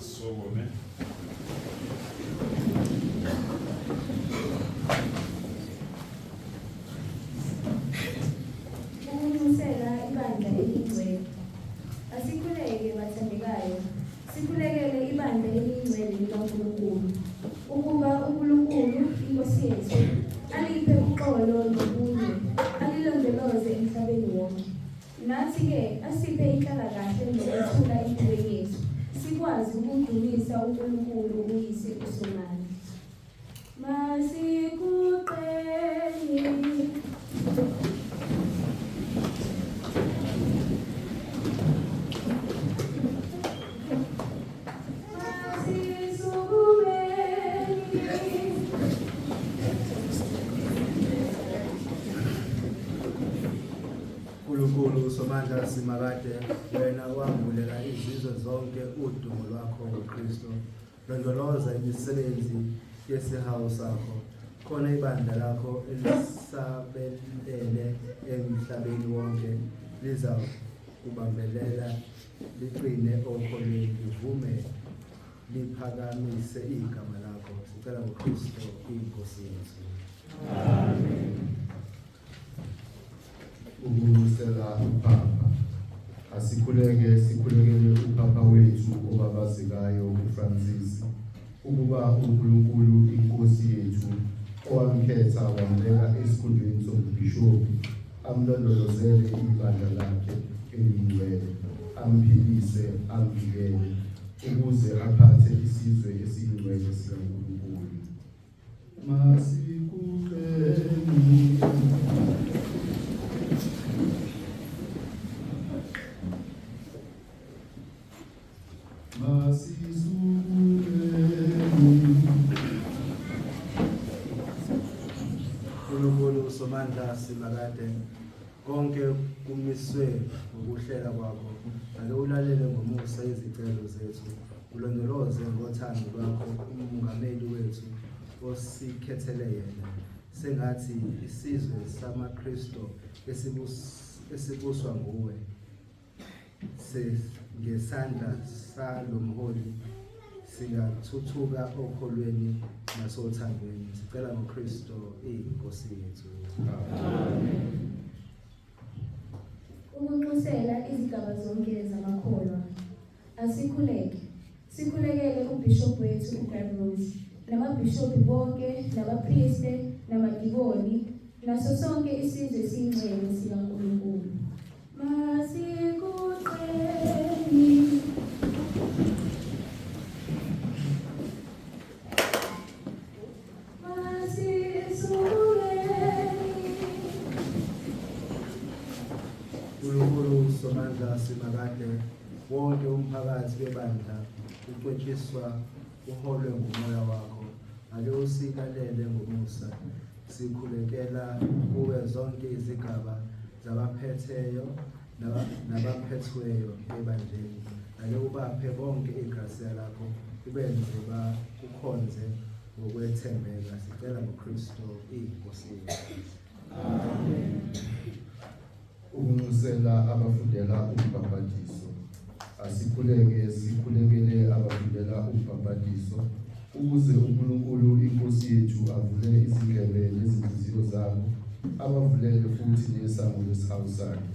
Asisukume. Ukunxusela ibandla elingcwele. Asikhuleke bathandekayo, sikhulekele ibandla elingcwele likaNkulunkulu, ukuba uNkulunkulu iNkosi yethu aliphe uxolo nobunye, alilondoloze emhlabeni wonke. Nathi-ke asiphe inhlalakahle nokuthula empilweni yethu, sikwazi ukumdumisa uNkulunkulu uYise uSomandla. Masiguqeni. Masisukumeni. Nkulunkulu Somandla Simakade, wena owambulela izizwe zonke udumo lwakho ngoKristu. Londoloza imisebenzi yesihawu sakho, khona ibandla lakho elisabelele emhlabeni wonke liza kubambelela liqine okholweni, livume liphakamise igama lakho. Sicela ngoKristu iNkosi yethu. Amen. Ukunxusela uPapa. Asikhuleke sikhulekele uPapa wethu obabazekayo uFrancis ukuba uNkulunkulu iNkosi yethu owamkhetha wambeka esikhundleni sobubhishobhi amlondolozele ibandla lakhe elingcwele amphilise amvikele ukuze aphathe isizwe esiyingcwele sikaNkulunkulu. Masikuqeni. Masisukumeni. Nkulunkulu Somandla Simakade, konke kumiswe ngokuhlela kwakho. Ake ulalele ngomusa izicelo zethu, ulondoloze ngothando lwakho umongameli wethu osikhethele yena. Sengathi isizwe samaKristo esibuswa nguwe ngesandla salomholi singathuthuka okholweni nasothandweni. Sicela ngoKristo iNkosi yethu. Amen. Ukunxusela izigaba zonke zamakholwa. Asikhuleke. Sikhulekele uBishop wethu uGreg Rose, namabhishobhi bonke, nabapriste, namadikoni, naso sonke isizwe esiyingcwele sikaNkulunkulu. Masikuqeni. Nkulunkulu Somandla Simakade, wonke umphakathi webandla ucwetshiswa uholwe ngumoya wakho. Ake usilalele ngomusa. Sikhulekela kuwe zonke izigaba zabaphetheyo nabaphethweyo ebandleni. Ake ubaphe bonke igrasiya lakho, ubenze bakukhonze ngokwethembeka. Sicela ngoKristu iNkosi yethu. Amen. Ukunxusela abafundela umbhabhadiso. Asikhuleke sikhulekele abafundela umbhabhadiso ukuze uNkulunkulu iNkosi yethu avule izindlebe nezinhliziyo zabo abavulele futhi nesango lesihawu sakhe.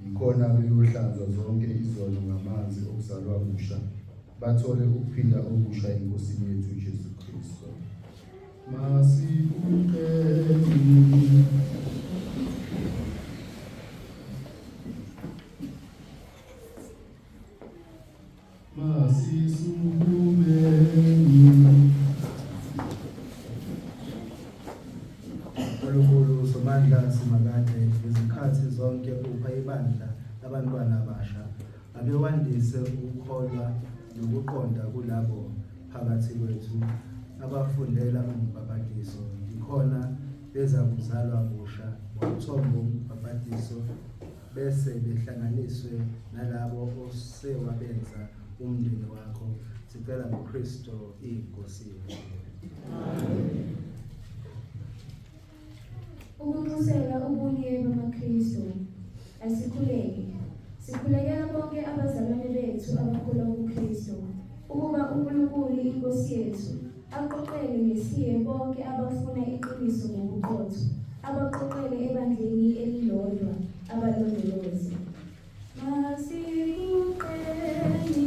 Yikhona beyohlanzwa zonke izono ngamanzi okuzalwa kusha bathole ukuphila okusha eNkosini yethu uJesu Kristu. Masikuqeni. Masisukumeni. Nkulunkulu Somandla Simakade, ngezikhathi zonke upha ibandla abantwana abasha. Ake wandise ukukholwa nokuqonda kulabo phakathi kwethu abafundela umbhabhadiso, yikhona bezakuzalwa busha ngomthombo wombhabhadiso bese behlanganiswe nalabo osewabenza umndeni wakho. Sicela ngoKristo iNkosi yethu. Amen. Ukunxusela ubunye bamaKristu. Asikhuleke. Sikhulekela bonke abazalwane bethu abakholwa kuKristu. Ukuba uNkulunkulu iNkosi yethu aqoqele ngesihe bonke abafuna iqiniso ngobuqotho, abaqoqele ebandleni elilodwa, abalondoloze. Masiguqeni.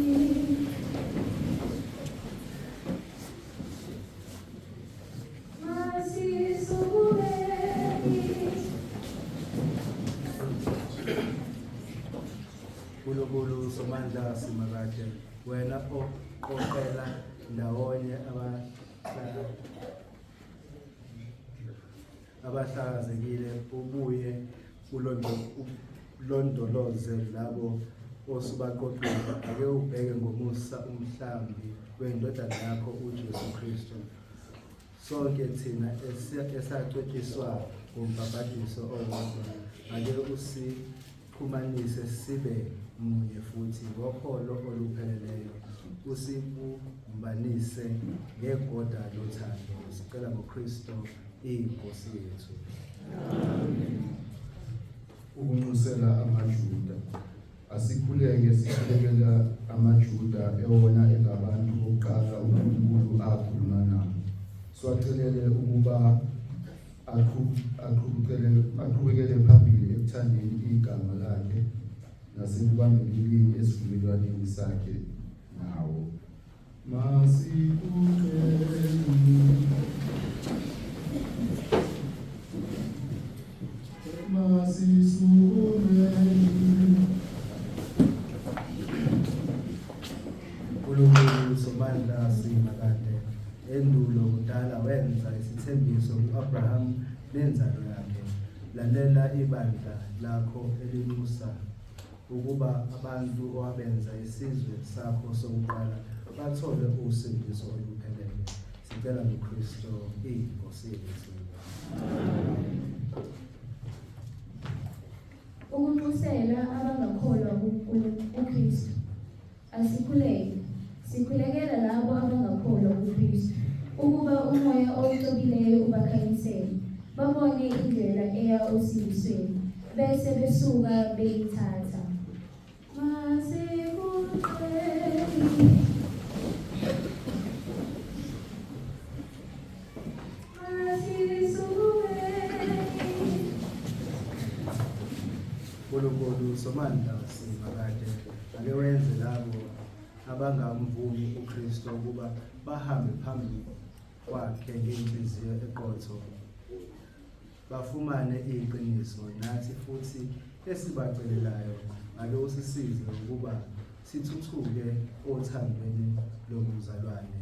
Masisukumeni. Nkulunkulu Somandla Simakade, wena oqoqela ndawonye abahlakazekile ubuye ulondoloze labo osubaqoqile. Ake ubheke ngomusa umhlambi wendodana yakho uJesu Kristu. Sonke thina esacwetshiswa ngombhabhadiso owodwa, ake usixhumanise sibe munye futhi ngokholo olupheleleyo, usibumbanise ngegoda lothando. Sicela ngoKristu iNkosi yethu. Ukunxusela amaJuda. Asikhuleke sikhulekela amaJuda ewona engabantu bokuqala uNkulunkulu akhuluma nabo. Siwacelele ukuba aqhubekele phambili ekuthandeni igama lakhe nasekubambeleleni esivumelwaneni sakhe nawo. Masiguqeni. Masisukumeni. Nkulunkulu Somandla Simakade, endulo kudala wenza isithembiso ku-Abraham nenzalo yakhe. Lalela ibandla lakho elinxusa ukuba abantu owabenza isizwe sakho sokuqala bathole usindiso oluphelele. Sicela ngoKristu iNkosi yethu. Ukunxusela abangakholwa kuKristu. Asikhuleke. Sikhulekela labo abangakholwa kuKristu, ukuba umoya owucwebileyo ubakhanyisele, babone indlela eya osindisweni, bese besuka beyithatha. Masiguqeni. Masisukumeni. Nkulunkulu Somandla Simakade, ake wenze labo abangamvumi uKristu ukuba bahambe phambi kwakhe ngenhliziyo eqotho, bafumane iqiniso. Nathi futhi esibacelelayo, ake usisize ukuba sithuthuke othandweni lobuzalwane,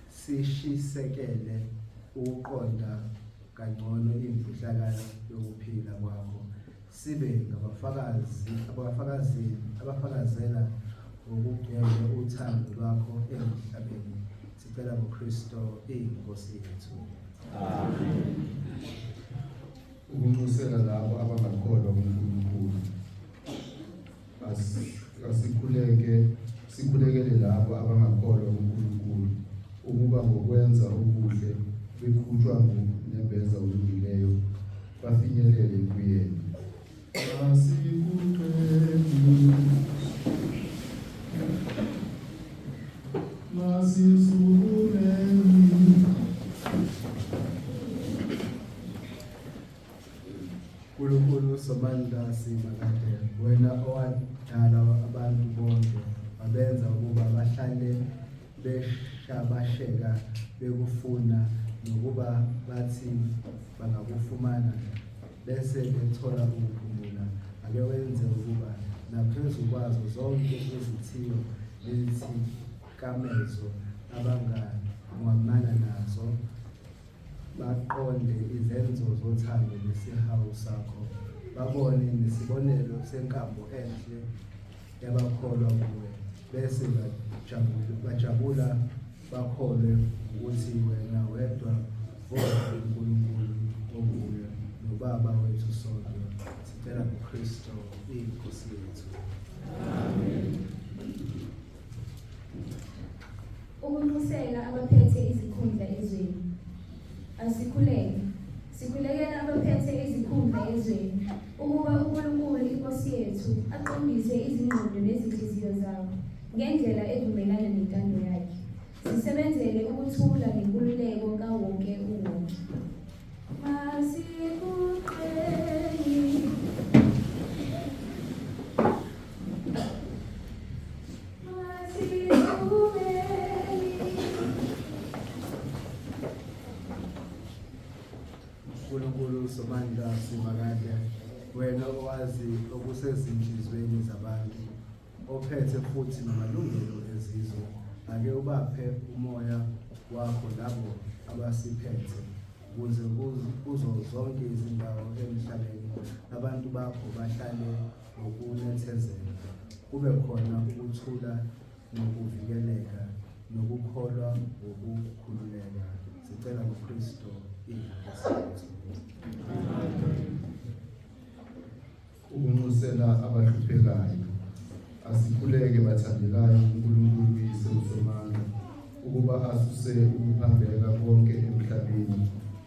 sishisekele ukuqonda kangcono imfihlakalo yokuphila kwakho, sibe ngabafakazi abafakazela ngokugcwele uthando lwakho emhlabeni. Sicela ngoKristu iNkosi yethu. Amen. Ukunxusela labo abangakholwa kuNkulunkulu. Asikhuleke sikhulekele labo abangakholwa kuNkulunkulu ukuba ngokwenza okuhle beqhutshwa ngunembeza olungileyo bafinyelele kuyena. Masiguqeni. Masisukumeni. Nkulunkulu Somandla Simakade, wena owadala abantu bonke wabenza ukuba bahlale beshabasheka bekufuna, nokuba bathi bangakufumana bese bethola ukuphumula. Ake wenze ukuba naphezu kwazo zonke izithiyo nezithikamezo abanganqwamana nazo, baqonde izenzo zothando nesihawu sakho, babone nesibonelo senkambo enhle yabakholwa kuwe, bese bajabula bakholwe ukuthi wena wedwa uNkulunkulu onguye noBaba wethu sonke. Sicela ngoKristu iNkosi yethu. Amen. Ukunxusela abaphethe izikhundla ezweni. Asikhuleke. Sikhulekela abaphethe izikhundla ezweni, ukuba uNkulunkulu iNkosi yethu aqondise izingqondo nezinhliziyo zabo. ngendlela evumelana nentando yakhe. Sisebenzele ukuthula nenkululeko kawonke uwonke. Masiguqeni. Masivumeni. Nkulunkulu Somandla Simakade, wena owazi okusezinhliziyweni zabantu, ophethe futhi namalungelo ezizwe, ake ubaphe umoya wakho labo abasiphethe, ukuze kuzo zonke izindawo emhlabeni abantu bakho bahlale ngokunethezeka, kube khona ukuthula nokuvikeleka nokukholwa ngokukhululeka. Sicela ngoKristo iNkosi yethu. Ukunxusela abahluphekayo. Asikhuleke bathandekayo kuNkulunkulu uYise uSomandla ukuba asuse ukuphambeka konke emhlabeni,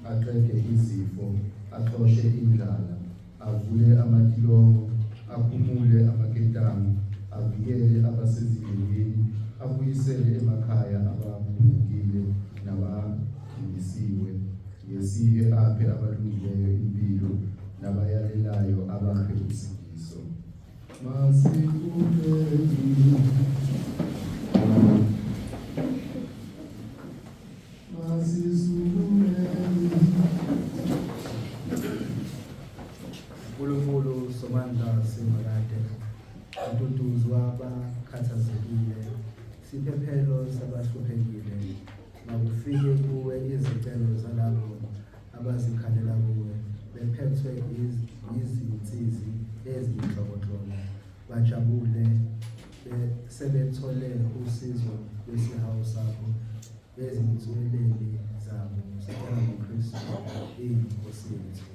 aqede izifo, axoshe indlala, avule amatilongo, akhumule amaketanga, avikele abasezindleleni, abuyisele emakhaya abaphumukile nabadingisiwe, ngesihe aphe abalungileyo impilo nabayalelayo abaphe usindiso. Masikhulekeni. Masisukumeni. Nkulunkulu Somandla Simakade, mduduzi wabakhathazekile, siphephelo sabahluphekile, makufike kuwe izicelo zalabo abazikhalela kuwe, bephethwe yizinsizi ezinhlobonhlobo, bajabule sebethole usizo lwesihawu sakho ezinsweleni zabo. Sicela ngoKristu iNkosi yethu.